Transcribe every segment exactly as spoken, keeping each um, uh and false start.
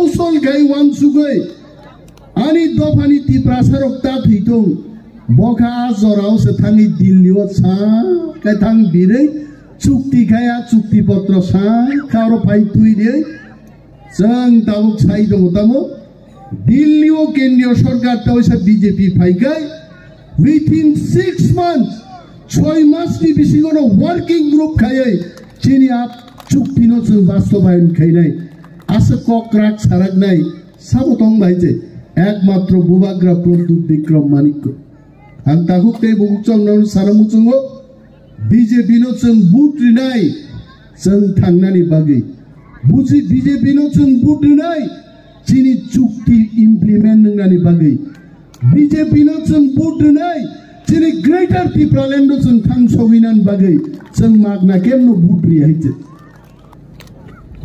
Kosol khai wansugwi ani dophani Tiprasarok ta thwitong. Bokha a jorao se thangwi Delhi o sa khe thang birwi chukti khai a chukti potro sa kha oro phai twi rwi. Chwng tabuk sai tongo tamo Delhi o kendriyo sorkar ta waisa B J P phaikai within six months, soi mas ni bisingo no working group khaiwi chini a chukti no chwng bastobayon khainai. Aswk kok rak saraknai sabo tong bai je ekmatro Bubagra Pradyut Bikram Manikko. Ang takhuk tei bukhuk chwng no sana muchungo B J P no chwng vote rinai chwng thangnani bagwi. Buji B J P no chwng vote rinai chini chukti implement wngnani bagwi. B J P no chwng vote rinai chini Greater Tipraland no chwng thang sogwinani bagwi chwng magna kemno vote ri hai chwng.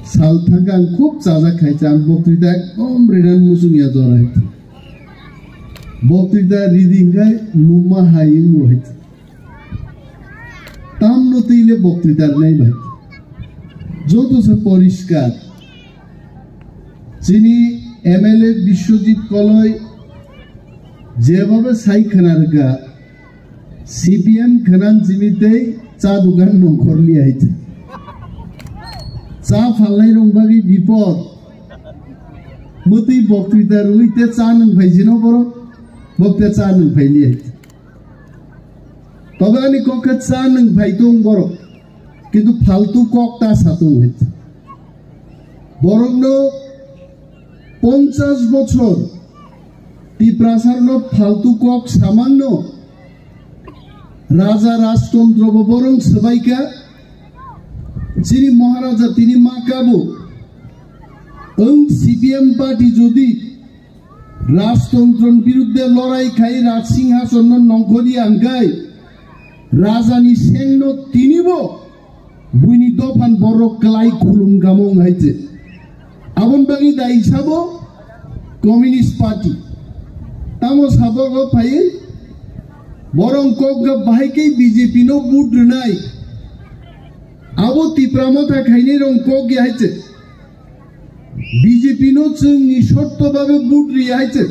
Sal thangkhe ang khub chajak khai cha, ang boktwita ekdom renan muchung ya jora hai. Boktwita ridi hingkhai luma hai wngo hai. Tamno twi le boktwita rwnai bai. Joto se poriskar. Chini M L A Biswajit Koloi jebhabe sai khna rwkha, C P M khwnan simi tei cha dukan nongkhorli hai cha. Cha phalnai rong bagwi bipod. Mwtwi boktwita rwui te cha nwng phai jino borok, bok te cha nwng phai li hai cha. Tobe ani kok khe cha nwng phai tong borok, kintu phaltu kok ta sa tong hai cha. Borokno ponchas bochor Tiprasarno phaltu kok samangno Raja Rajtontro bo borong swbaikha. Chini Maharaja tini ma kabo. Wng C P M party jodi Rajtontron birudde lorai khai Raj Singhasonno nongkhorya hwnkhe Rajani sengno tinibo buini dophan borok kwlai khulum gamo wng hai se. Aboni bagwi dai sabo Communist Party. Tamo sabo bo phai borong kok ga bahai khe B J P no vote rwnai. Abo Tipra Motha khainai rong kok ya hai se. B J P no chwng ni shorto babe vote ri hai se.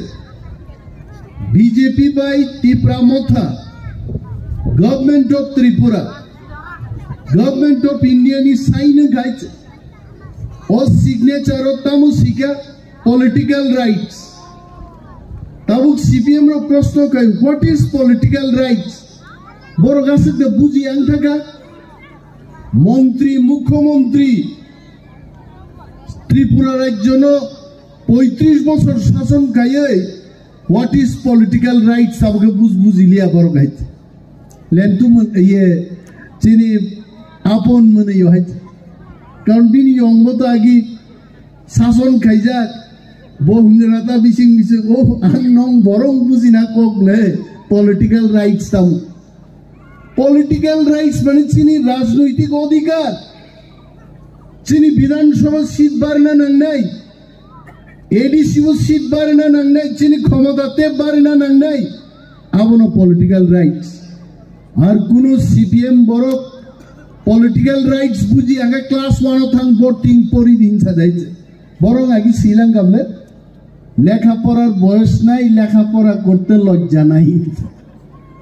B J P bai Tipra Motha, Government of Tripura, Government of India ni sign wng hai se. O signature o tamo sika political rights. Tabuk C P M rok proshno khai, what is political rights? Borok aswk da buji ang thaka. Montri, Mukhyamantri, Tripura rajyono poitris bochor sason khaiwi, what is political rights, abo khe buj-, bujiliya borok hai. Lentu mon-, iye, chini apon mwnwi hai. Karon bini yongbo to agi sason khaijak, bo hwngrata bising bising, "Oh, ang nong borok bujina kok le, political rights tamo." Political rights mane chini rajnoitik odhikar. Chini Bidhan Sabha seat barna nangnai. A D C o seat barna nangnai. Chini khomota te barna nangnai. Abono political rights. Ar kuno C P M borok political rights buji age class one o thang boarding pori din sajai. Borok agi silang gamle. Lekha porar boyos nai, lekha pora korte lojja nai.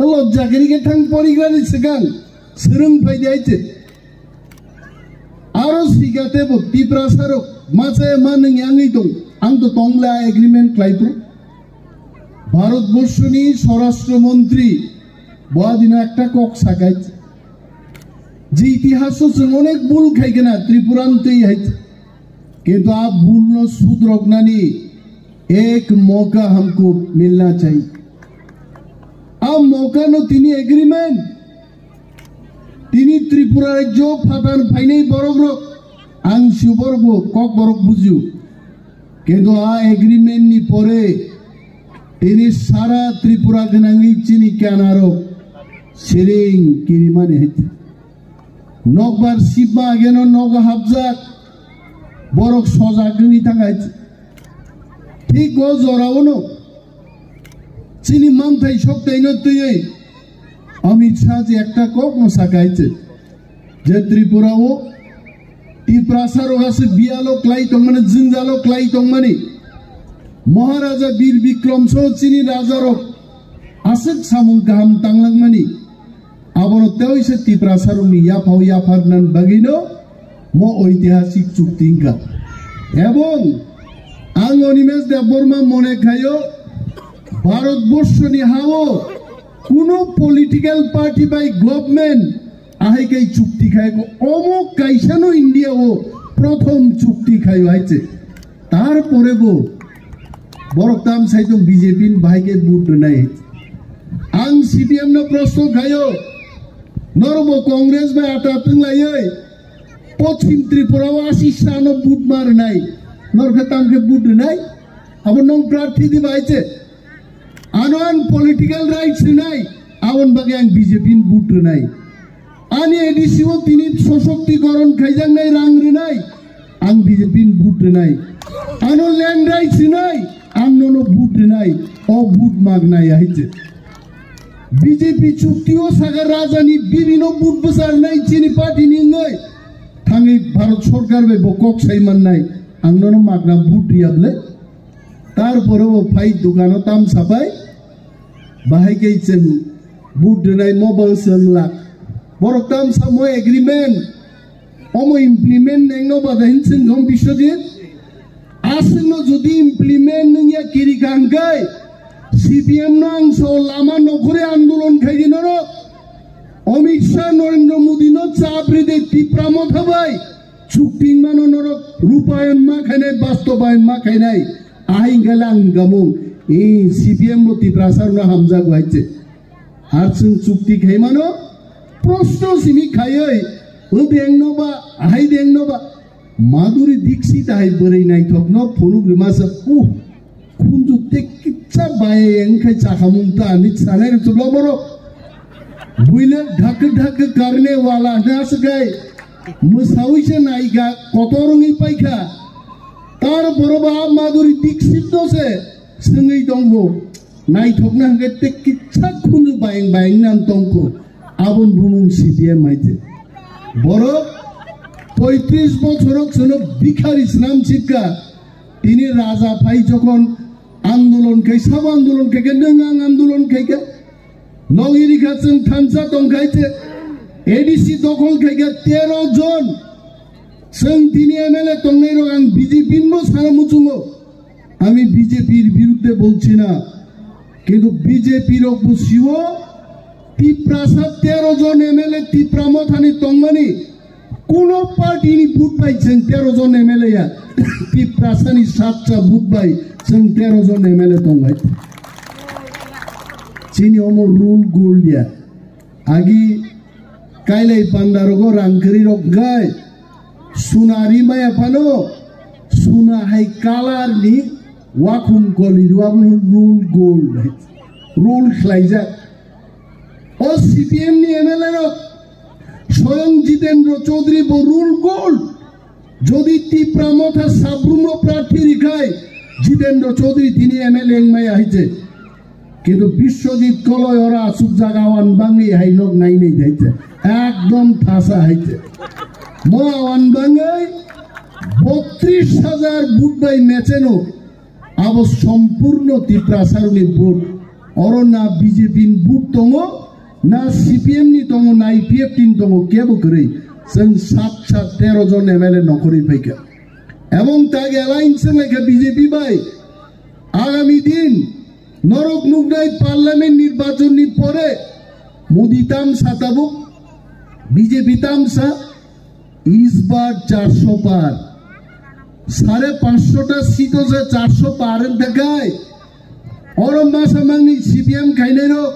Lojja kiri khe thang porigrani swkang swrwng phai di hai se. Aro sikate bo Tiprasarok machaya ma nwng yangwi tong. Ang to tong le a agreement khlai phuru. Bharat borshoni Swarashtra Montri bo adino ekta kok sakai je itihaso chwng onek bul khai gana Tripura mtwi hai. Kintu a bul no sudroknani ek moka hamko milna chahi. A moka no tini agreement, tini Tripura rajyo phatar phainai borok rok, ang si borok bo kok borok bujio. Kintu a agreement ni pore tini sara Tripura gwnangwi chini kanarok siring kirimani hai. Nokbar sibma ageno nogo hapjak, borok sojak wngwi thangkha. Thik o jorao no chini manthai soktaino twiwi Amit Shah je ekta kokno sakha hai se, je Tripura o Tiprasa rok aswk biyalo klai tongmani, jwngjalo klai tongmani. Maharaja Bir Bikrom so chini raja rok aswk samung kaham tanglangmani. Abono teoisa Tiprasa rokni yaphao yaphar nan bagwino mo oitihasik chukti wngkha. Ebong ang Animesh Debbarma mone khayo Bharat borshoni hao kuno political party bai government ahai kai chukti khai ko omo kaisa no India o prothom chukti khayo haiche. Tarpore bo borok tam sai tong B J P ni bahai khe vote rwnai. Ang C P M no proshno khayo, norok bo Congress bai ata twng laiwi Pochim Tripura o asi sano vote ma rwnai, norok khe tam khe vote rwnai? Abo nong prarthi di bahai che. Ano ang political rights rwnai, aboni bagwi ang B J P ni vote rwnai. Ani A D C o tini soshokti goron khaijaknai rang rwnai, ang B J P ni vote rwnai. Ano land rights rwnai, ang nono vote rwnai, o vote magnai ahai che. B J P chukti o saka raja ni bibi no vote bwsa rwnai chini party ni wngwi thangwi Bharat Sorkar bai bo kok sai mannai, ang nono magna vote riya bwle. Tarpore bo phai dukano tam sapai, bahai khe chwng vote rwnai mobile chwng lak. Borok tam samo agreement, omo implement nengno bada hin chwng thong Biswajit. Aswkno jodi implement nungya kiri kangkai, C P M no ang so lama nokhore andolon khaidi norok. Amit Shah, Narendra Modi no chapri de Tipra Motha bai. Chukting mano norok rupayon ma khainai, bastobayon ma khainai. Ahai hingkhe lang gamung. I C P M bo Tiprasa rwna hamjago hai che. Har chwng chukti khai mano. Proshno simi khaioi. O deng no ba, ahai deng no ba. Madhuri Dixit ahai bwrwi naithok no phunuk rwma sa. Uh. Khunju tei kitsa bai wngkhai chakhamung ta ani sanai rwchwk loborok. Buile dhakhe dhakhe karne wala hwnkhe aswk hai mwsaui se naiga kotor wngwi paikha. Tar boro ba Madhuri Dixit no se swngwi tongo. Naithokna hwnkhe tei kitsa khunju bayeng bayeng nan tongkho. Aboni bumung C P M hai se. Borok poitris bochorok sono bikhari swnam sipkha. Tini raja phai jokhon andolon khai, sabo andolon khai khe, nwng ang andolon khai khe. Logi rikha chwng thansa tong khai che. A D C dokhol khai khe tero jon. Chwng tini M L A tongnai rok ang B J P ni bo sana muchungo. Ami B J P ni birudde bolchi na. Kintu B J P rok bo siwo Tiprasa tero jon M L A Tipra Mothani tongmani. Kuno party ni vote bai chwng tero jon M L A ya. Tiprasa ni satcha vote bai chwng tero jon M L A tong bai. Chini omo rule gold ya. Agi kailai pandarogo rang kwrwi rok gai. Suna ri maya phano suna hai kalar ni wakhum koli rwabno rule gold. Rule khlaijak. O C P M ni M L A rok, soyong Jitendra Chaudhary bo rule gold. Jodi Tipra Motha Sabrum no prarthi rikhai, Jitendra Chaudhary tini M L A wngmaya hai je. Kintu Biswajit Koloi ora asuk jaga awan bangwi hai nok nai nai hai je. Ekdom thasa hai je. Mo awan bangwi botris hajar vote bai mecheno. Abo sompurno Tiprasarokni vote. Oro na B J P ni vote tongo, na C P M ni tongo, na I P F T ni tongo, kebo kwrwi. Chwng sat sat tero jon M L A nokhorwi phaikha. Ebong tag alliance wnglaikha B J P bai. Agami din norok nuknai parliament nirbachon ni pore Modi tamsa tabuk, B J P tamsa, Isbar charsho par. Sare panchsho ta seat o se charsho par wng thangkai. Oro masa mangni C P M khainai rok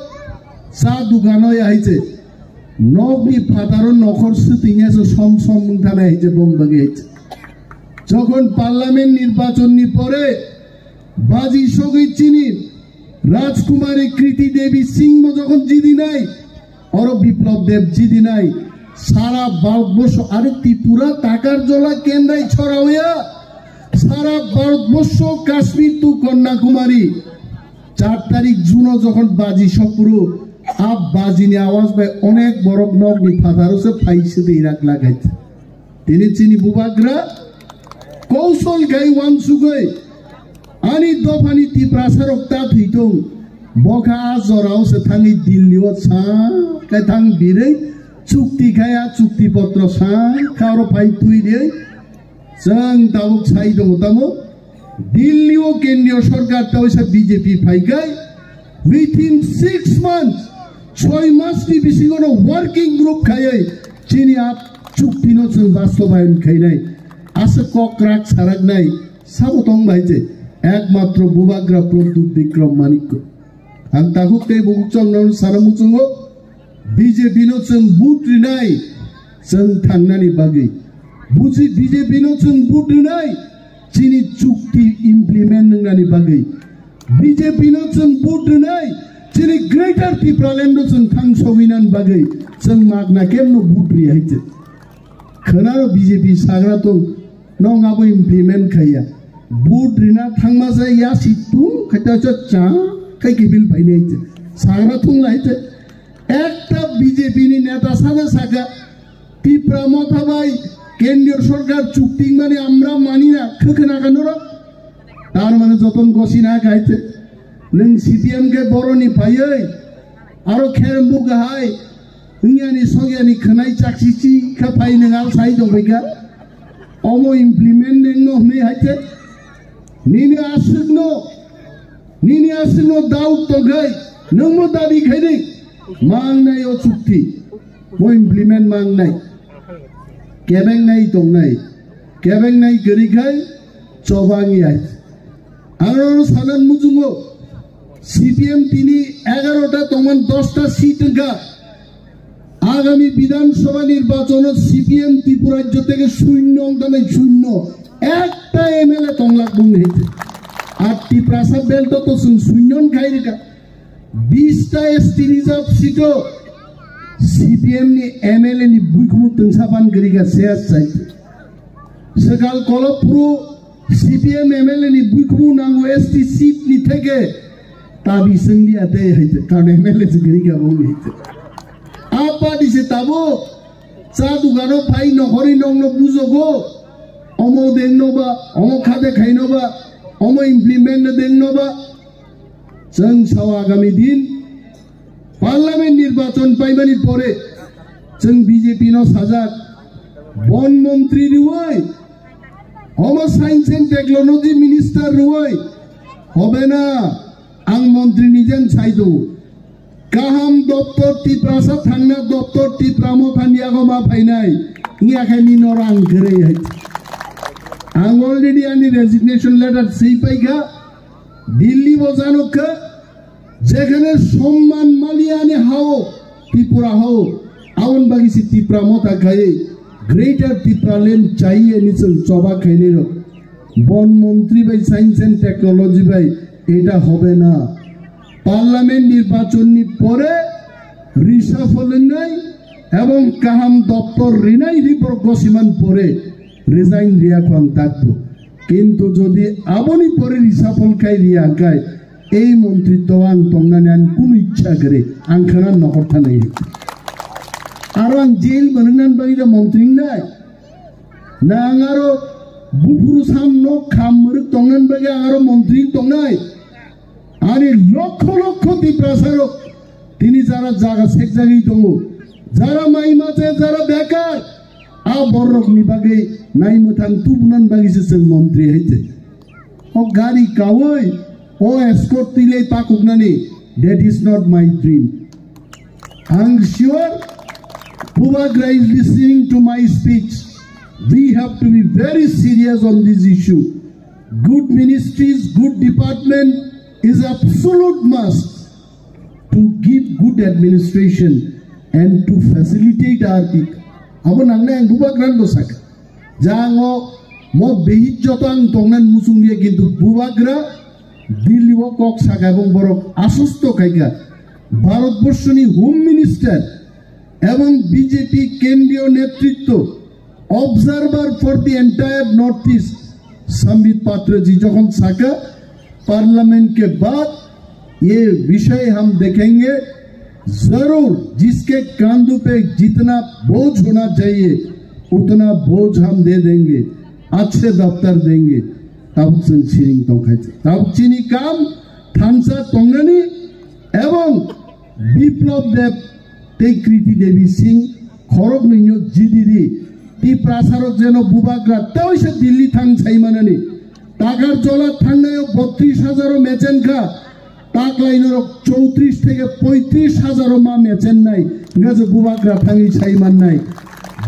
cha dukano ya hai se. Nokni phataro nokhor swtwingya se som som wng thanai hai se bong bagwi hai se. Jokhon parliament nirbachon ni pore baji sogwi chini Rajkumari Kriti Devi Singh bo jokhon jidinai, oro Biplab Deb jidinai, sara Bharatborsho are Tripura, Takarjola, Kendrai chorao ya, sara Bharatborsho Kashmir to Kanyakumari. Char tarik June o jokhon baji sokpuru, a bajini awaj bai onek borok nokni phataro se phai se de irak lagai. Tini chini bubagra koushol khai wansugwi ani dophani Tiprasarok ta thwi tong, bokha a jorao se thangwi Delhi o sa khe thang birwi chukti khai a chukti potro sa kha oro phai twi di. Chwng tabuk sai tongo tamo Delhi o kendriyo sorkar ta waisa B J P phai khai within six months, soi mas ni bisingo no working group khaiwi chini a chukti no chwng bastobayon khainai. Asa kok rak saraknai sabo tong bai je ekmatro bubagra Pradyut Bikram Manikko. Ang takhuk tei bukhuk chwng no sana muchungo B J P no chwng vote rinai chwng thangnani bagwi. Buji B J P no chwng vote rinai chini chukti implement wngnani bagwi. B J P no chwng vote rinai chini Greater Tipraland no chwng thang sogwinani bagwi chwng magna kemno vote ri hai chwng. Khwnaro B J P sagra tong, nong abo implement khaiya. Vote rina thangma jai ya si tung khaita cha cha khai kibil painai te. Sagra tong lai te. Ekta B J P ni neta sana saka Tipra Motha bai kendriyo sorkar chukti mani amra mani na khwkhwna kanoro. Tar mane joton gosi na khai te. Nwng C P M khe boroni phaiwi aro khe bugahai. Wngya ni sogya ni khwnai chaksi chi kha phai nwng al sai tong bai kha. Omo implement nwng no hwnwi hai khe. Nini aswk no, nini aswk no doubt tong khai, nwng mo dabi khai ni. Mang nai o chukti, mo implement mang nai. Kebeng nai tong nai, kebeng nai kwrwi khai, chobang yai. Ang oro sanan muchungo, C P M tini egarota tongman dosta seat wngkha. Agami Bidhan Sabha nirbachon o C P M Tripura rajyo theke shunyo wngkha nai shunyo. Ekta M L A tonglak bung ni hete. Ar Tiprasa belt o to chwng shunyo wngkhai rikha. Bista S T reserve seat o C P M ni M L A ni buikhumu twngsa ban kwrwi kha se achai. Swkal kolok phuru C P M M L A ni buikhumu nango S T seat ni theke tabi swngli ate hai te, karon M L A se gari ga bong hai te. A party se tabo cha dukano phai nokhori nongno bujogo, omo dengno ba, omo khade khaino ba, omo implement no dengno ba. Chwng sao agami din Parliament nirbachon paimani pore chwng B J P no sajak, bon montri rwui, omo science and technology minister rwui, hobe na, ang montri ni jen sai do. Kaham doptor Tiprasa thangna doptor Tipra Mothani yago ma phainai, wngya khe nini noro ang kwrwi hai. Ang already ani resignation letter swi paikha, Delhi bo jano khe, Jekhane somman maliya ani hao, Tripura hao, aboni bagwi se Tipra Motha khaiwi Greater Tipraland chaiye ni chwng choba khainai rok. Bon montri bai science and technology bai eta hobe na. Parliament nirbachon ni pore reshuffle wngnai ebong kaham doptor rinai report gosiman pore resign riya khwang dakbo. Kintu jodi aboni pore reshuffle khai riya khai, ei montritwo ang tongnani ang kunu ichha kwrwi, ang khana nokhor thanai. Aro ang jail mwnwknani bagwi da montri wngnai? Na ang aro buphuru sam nok kham mwrwk tongnani bagwi ang aro montri tongnai? Ani lokho lokho Tiprasarok tini jara jaga sekjagwi tongo, jara mai mache, jara bekar, a bororokni bagwi nai mwthang tubunan bagwi se chwng montri hai te. O gari kaui, o escort twilai pakuknani, that is not my dream. I'm sure Bubagra is listening to my speech. We have to be very serious on this issue. Good ministries, good department is absolute must to give good administration and to facilitate our people. Abo nangnai ang Bubagra no sakha. Jango mo behit joto ang tongnan muchung dia kintu Bubagra Delhi o kok sakha ebong borok asusto khaikha. Bharatborshoni Home Minister ebong B J P kendriyo netritwo, observer for the entire North East, Sambit Patra ji jokhon sakha, Parliament ke baad ye vishay hum dekhenge, zarur jiske kandhu pe jitna bojh hona chahiye, उतना बोझ हम दे देंगे, अच्छे दफ्तर देंगे। Tabuk chwng siring tongkhai. Tabuk chini kam thansa tongnani ebong Biplab Deb tei Kriti Devi Singh khorok nino jidiri. Tiprasarok jeno bubagra teisa Delhi thang saimanani. Takar jola thangnayo botris hazaro mechen kha. Taklai norok chowtris theke poitris hazaro ma mechen nai. Ngajo bubagra thangwi saiman nai.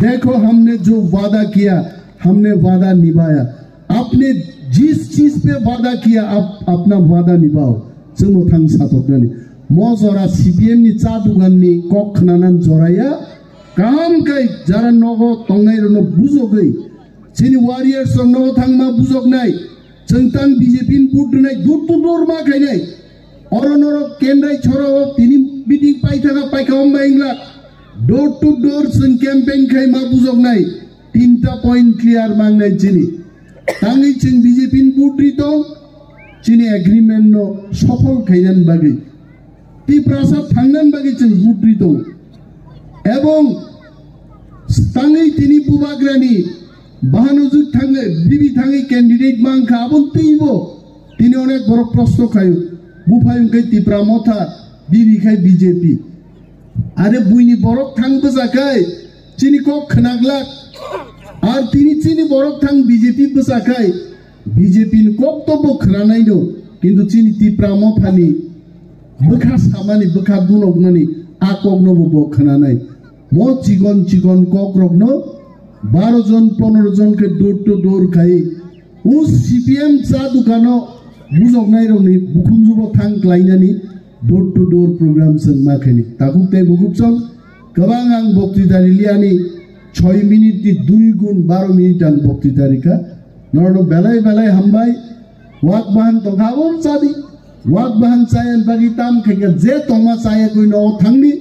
देखो हमने जो वादा किया, हमने वादा निभाया। आपने जिस चीज पे वादा किया, आप अपना वादा निभाओ। Chwngno thang satoknani. Mo jora C P M ni cha dugan ni kok khnanan joraya. Kaham kai jara nogo tongnai rono bujogwi. Chini warriors rok nogo thangma bujoknai. Chwng tang B J P ni vote rwnai, door to door ma khainai. Oro norok kendrai choro tini meeting paithaka paikha omba inglak. Door to door chwng campaign khai ma bujoknai. Tinta point clear mangnai chini. Tangwi chwng B J P ni vote ri tong, chini agreement no sophol khainan bagwi. Tiprasa thangnan bagwi chwng vote ri tong. Ebong tangwi tini bubagrani bahano jwk thangwi, bibi thangwi candidate mankha, abon twibo tini onek borok prosto khayo. Buphai wngkhe Tipra Motha, bibi khai B J P. Are buini borok thang bwsa khai chini kok khnaglak. Ar tini chini borok thang B J P bwsa khai B J P ni kok to bo khwnanai no, kintu chini Tipra Mothani bwkha samani, bwkha dunoknani a kokno bo bo khwnanai. Mo chikon chikon kokrokno baro jon, pondro jon khe door to door khai, o C P M cha dukano bujoknairokni bukhumjubo thang klainani door to door program chwng ma khaini. Takhuk tei bukhuk chwng kwbang ang boktwita riliani, choi minute ni dui gun baro minute ang boktwita rikha. Norokno belai belai hambai. Wak bahan tongkha, abo chadi. Wak bahan chaya bagwi tam khaikha, je tongma chaya koi no thangni,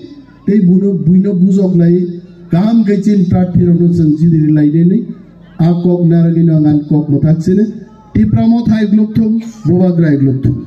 tei buno, buino bujok lai, kaham khe chin prarthi rokno chwng jidiri lai nini, a kok naragino ang an kok mwthak sini, Tipra Motha igluk thung, Bubagra igluk thung.